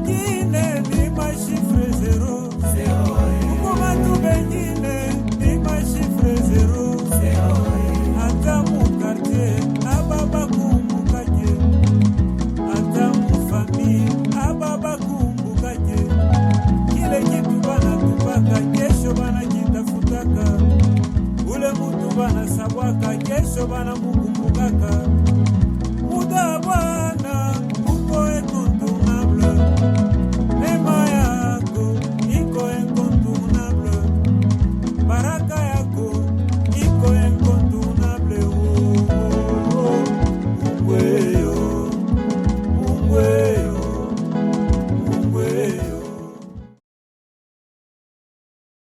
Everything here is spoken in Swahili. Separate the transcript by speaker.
Speaker 1: Bengine ni machiffre zéro, kuko batu bengine ni machiffre zéro, ata mu quartier ababakumbukake, ata mu famille ababakumbukake. Kile kitu banatupaka, kesho banakitafutaka. Ule mutu banasabwaka, kesho banamukumbukaka.